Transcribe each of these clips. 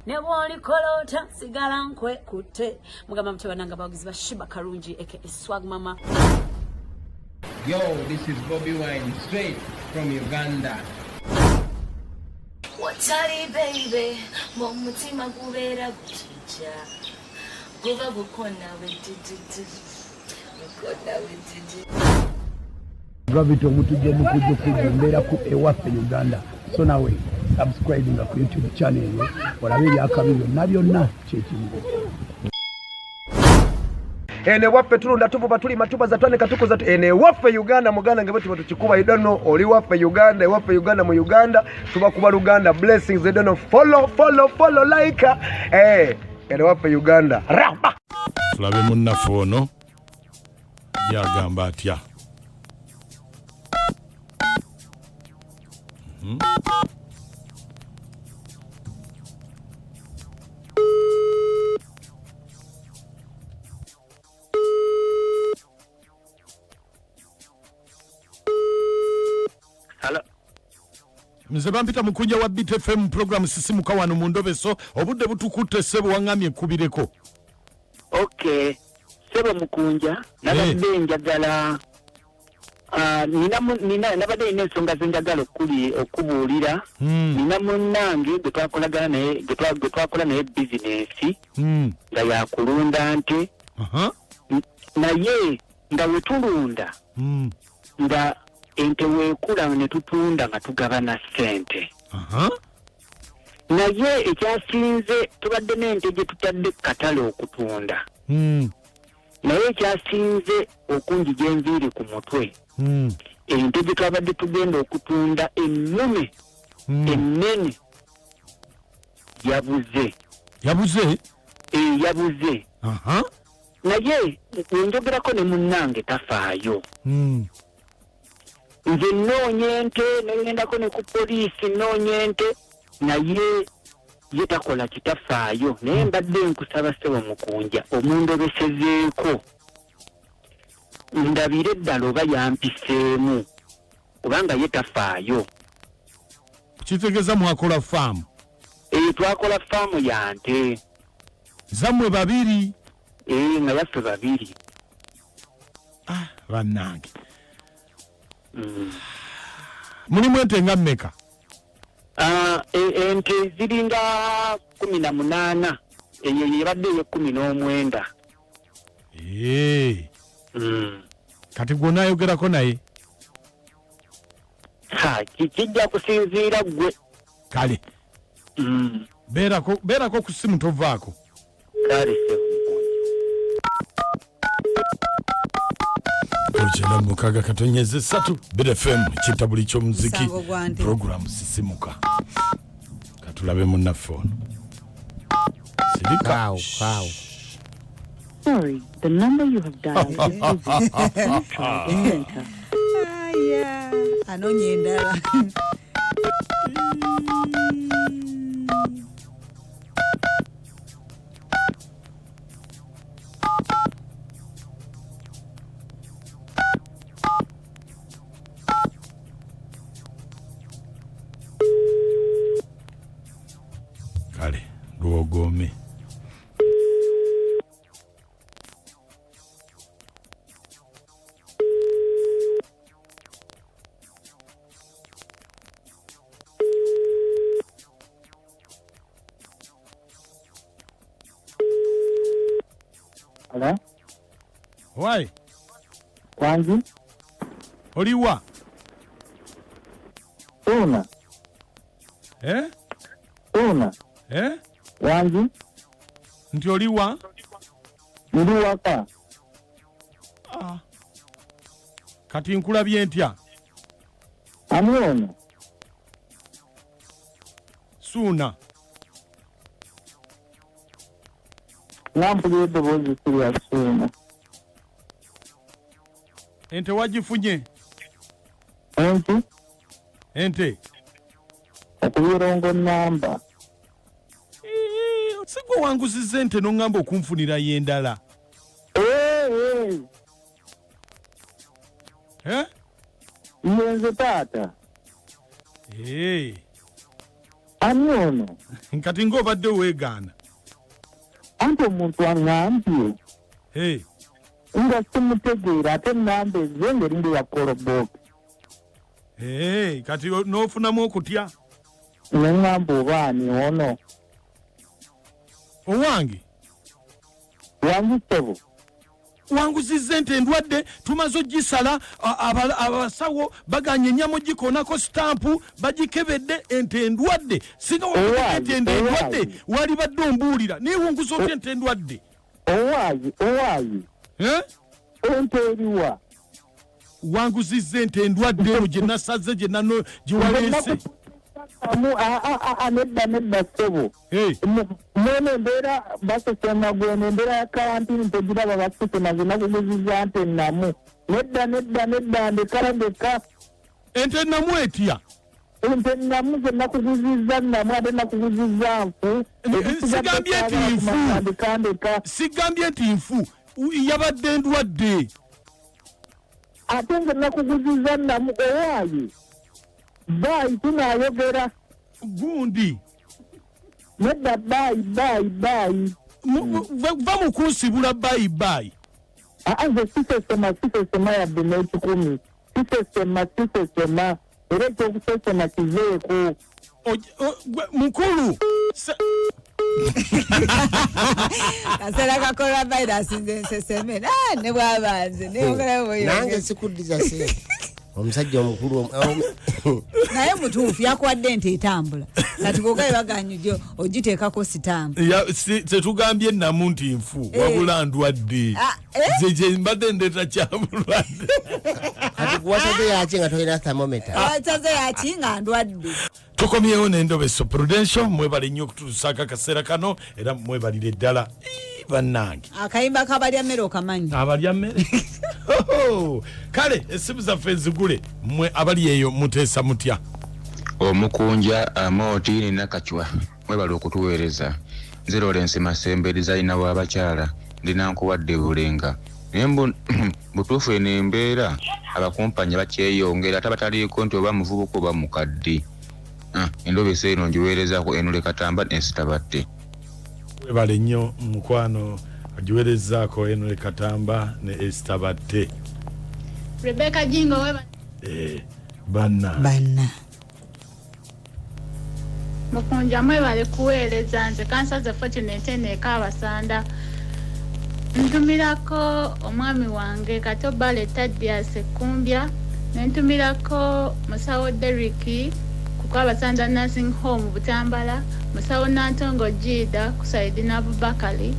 Ne bw'olikola otya sigala nkwekutte. Mugamba mutya banange abawagizi ba Shiba Karungi aka Swag Mama. Yo, this is Bobby Wine straight from Uganda. Watali baby, mu mutima gubeera gutujja guba gukona bwe gukona bwe. Gravity omutujju omukujjukujju mbeera ku ewaffe Uganda so nawe subscribinga ku YouTube channel eyo olabe ebyakabi byonna byonna kyekimu. Eno ewaffe tulunda tuvuba tulima tubaza twanika tukuza eno ewaffe Uganda muganda nge bwetuba tukikuba you don't know oli waffe Uganda ewaffe Uganda mu Uganda tubakuba Luganda blessings you don't know follow follow follow like eno ewaffe Uganda raba. Tulabe munnaffe ono yagamba atya. Hello. Nze bampita mukunja wa Beat FM program sisimuka wano mu ndobeso obudde butukutte ssebo waŋŋamye nkubireko. Okay. Ssebo mukunja nabadde njagala nina nabadde nina ensonga ze njagala okubuulira. Nina munnange gwe twakolagana naye gwe twakola naye bizinensi nga yakulunda nte. Naye nga we tulunda nga ente weekula ne tutunda nga tugabana ssente. Naye ekyasinze tubadde n'ente gye tutadde ku katale okutunda. Naye ekyasinze okunjija enviiri ku mutwe, ente gye twabadde tugenda okutunda ennume ennene yabuze. Yabuze? Yabuze. Naye wenjogerako ne munnange tafaayo. Nze nnoonya ente neŋŋendako ne ku poliisi nnoonya ente naye ye takola kitafaayo. Naye mbadde nkusaba ssebo mukunja omundobesezeeko ndabire ddala oba yampiseemu kubanga ye tafaayo. Kitegeeza mwakola faamu? Twakola faamu ya nte. Zammwe babiri? Nga yaffe babiri. Bannange. Mulimu ente nga mmeka? Ente ziringa 18. Eyo yebadde ey'ekkumi n'omwenda. Kati gwe onaayogerako naye? Kijja kusinziira ggwe. Kale. Beerako ku ssimu tovaako. Kale. 96.3 Beat FM kitabuli ky'omuziki Musango gwa nte. program sisimuka. Katulabe munnaffe ono. Sirika. Kaawo, kaawo. Sorry, the number you have dialed is busy. Please try again later. Aya, anoonya endala. Kale, lwogome. Hello? Why? Kwanji? Oliwa? Una. Una. Wanji? Nti oliwa? Ndi waka. Kati nkulabye ntya? Ani ono? Suuna. Nga mpulira eddoboozi si lya Suuna. Ente wagifunye? Ente? Ente. Okubirongo namba. Si gwe wanguzizza ente n'oŋŋamba okunfunirayo endala. Ye nze taata. Hey. Ani ono? Kati ng'obadde weegaana. Anti omuntu aŋŋambye. Hey. Nga simutegeera ate ennamba ezo ngeri nga eya Hey, kati n'ofunamu okutya. Ne ŋŋamba oba ani ono? Owange. Wangi ssebo. Wanguzizza ente endwadde, tumaze ogisala, abasawo baganye ennyama ogikoonako sitampu, bagikebedde ente endwadde. Singa Owaaye, ente endwadde owaaye. walibadde ombuulira, naye wunguza otya ente endwadde? Owaaye, owaaye. Eh? Ente eriwa? Wanguzizza ente endwadde eno gye nasaze, gye nano gye waleese. Amu, a, a, a, a, nedda, nedda ssebo. Mwene embeera basesema gwene embeera ya karantini tegiraba basesema ze nakuguzizza nte nnamu. Nedda, nedda, nedda, ndeka, ndeka. Ente nnamu etya? Ente nnamu ze nakuguzizza nnamu ate nakuguzizza nfu. Sigambye nti nfu. Ndeka, ndeka. Sigambye nti nfu. Yabadde ndwadde. Ate nze nakuguzizza nnamu owaaye. Baayi tunaayogera. Gundi. Nedda baayi, baayi, baayi. Va mu kunsibula baayi, baayi. Aa, nze sisesema, sisesema yadde n'ekikumi. Sisesema, sisesema. Era ekyokusesema kiveeko. Gwe, mukulu. Kaseera ka coronavirus nze nseseme. Ne bw'aba nze, ne bw'aba bwe Nange yogera. sikuddiza ssente. Omusajja omukulu Naye mutuufu yakuwadde ente etambula. Kati bw'ogaye baganye ogiteekako sitampu. Ya, si, tetugambye nnamu nti nfu, wabula ndwadde. Nze gye mbadde ndeeta kya bulwadde. Kati kuwasaze yaki nga tolina thermometer? Wasaze yaki nga ndwadde. Tukomyewo n'endobeso Prudential, mwebale nnyo okututuusaako akaseera kano era mwebalire ddala. Ii, bannange. Akayimba k'abalya mmere okamanyi? Abalya mmere? Hoho! Kale essimu zaffe nzigule, mmwe abali eyo muteesa mutya? Omukunja Amooti ne Nakacwa mwebale okutuweereza. Nze Lawrence Masembe dizayina w'abakyala, ndi nankuwadde Bulenga. Naye butuufu eno embeera abakumpanya bakyeyongera ate abataliiko nti oba muvubuka oba mukadde. Endobeso eno ngiweerezaako Enule Katamba n'Esitabatte. Webale nnyo mukwano, agiweerezaako Enule Katamba ne Esitabatte. Rebecca Jingo weba. Banna. Banna. Mukunja mwebale kuweereza, nze Kansaze Fortunate eno e Kabasanda. Ntumirako omwami wange Kato Bale Tadias Ekkumbya, ne ntumirako Musawo Derrick ku Kabasanda Nursing Home Butambala, Musawo Nantongo Jida ku Saidina Abubakari,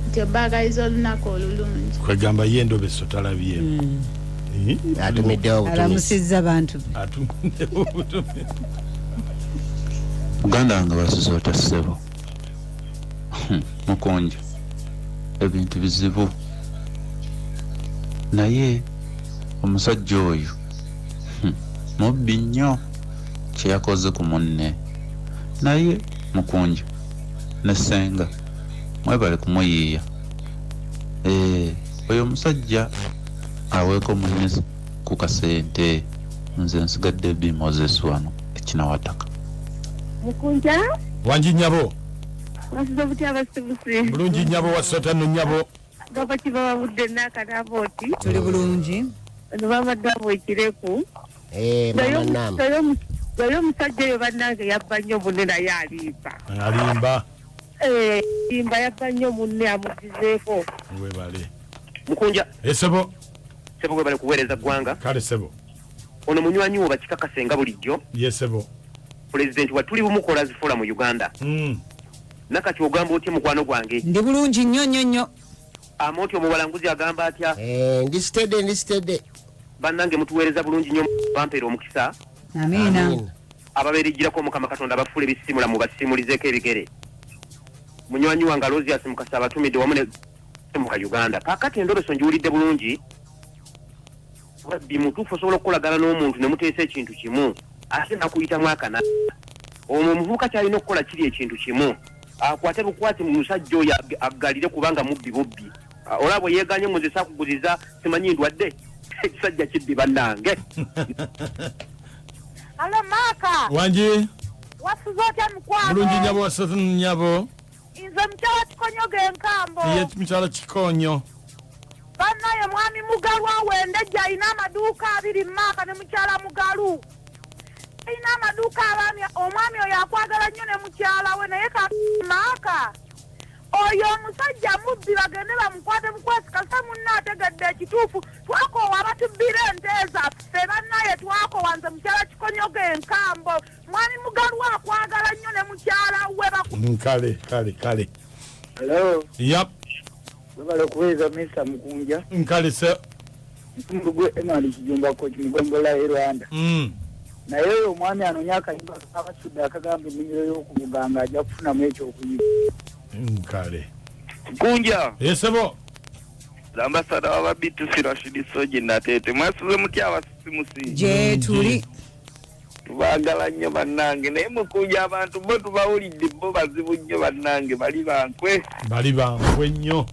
nti obaagaliza olunaku olulungi. Kwegamba ye endobeso talabyemu. Atumiddewo obutumizi. Alamusizza bantu be. Atumiddewo obutumizi. Muganda wange basuze otya ssebo? Mukunja, ebintu bizibu. Naye omusajja oyo, mubbi nnyo kye yakoze ku munne. Naye mukunja ne ssenga mwebale kumuyiiya. Oyo omusajja aweeko munne ku kasente. Nze nsigadde B Moses wano ekinawataka. Mukunja? Wangi nnyabo. Wasuze butya abasibusi? Bulungi nnyabo, wasota nno nnyabo. Gava kiba babudde n'akanabooti. Tuli bulungi. Bano babadde abo ekireku. Mama Nam. Naye omusajja oyo bannange yabba nnyo munne naye alimba. Alimba. Alimba, yabba nnyo munne amuggizeeko. Webale. Mukunja. Sebo. Sebo webale kuweereza ggwanga. Kale sebo. Ono munywanyi wo bakikakase nga bulijjo. Ye sebo. Pulezidenti wa tuli bumukola zifuula mu Uganda. Nakati ogamba otya mukwano gwange? Ndi bulungi nnyo nnyo nnyo. Amooti omuwalanguzi agamba atya? Ndi steady, ndi steady. Bannange mutuweereza bulungi nnyo, bampeera omukisa. Amiina. Amiina. Ababeerijjirako Omukama Katonda abafuula ebisimula mubasimulizeeko ebigere. Munywanyi wange Aloysius Mukasa abatumidde wamu ne muka Uganda. Kaakati endobeso ngiwulidde bulungi. Rabbi mutuufu osobola okukolagana n'omuntu ne muteesa ekintu kimu ate nakuyitamu akana. Omwo omuvubuka ky'alina okukola kiri ekintu kimu, akwate bukwate mu musajja oyo aggalire kubanga mubbi bubbi. Olaba bwe yeeganye mu nze saakuguziza simanyi ndwadde. Ekisajja kibbi bannange. Alo Maaka. Wangi. Wasuze otya mukwano? Bulungi nyabo, wasuze nyabo. Nze mukyala Kikonyogo enkambo. Ye mukyala Kikonyo. Bannaye mwami Mugalu awendejja alina amaduuka abiri Maaka ne mukyala Mugalu. Alina amaduuka abaami, omwami oyo akwagala nnyo ne mukyala we naye ka Maaka. Oyo omusajja mubbi bagende bamukwate bukwasi kasita munne ategedde ekituufu. Twakoowa abatubbira ente zaffe bannaye twakoowa nze mukyala Kikonyogo enkambo. Mwami Mugalu akwagala nnyo ne mukyala we baku Kale kale kale. Hello. Yep. Webale okuweereza Mr. Mukunja. Nkale sir. Ntumulugwe Emmanuel Kijumba Kochi Mugombola e Rwanda. Naye oyo omwami anoonya akayimba k'Abasudde akagamba ennimiro y'oku muganga ajja kufunamu ekyokuyiga. Nkale. Kunja. Yesebo. Ambasada wa B2C Rashid Soji Natete. Mwasuze mutya abasisimusi? Gye tuli. Tubaagala nnyo bannange naye mukunja abantu bo tubawulidde bo bazibu nnyo bannange bali bankwe. Bali bankwe nnyo.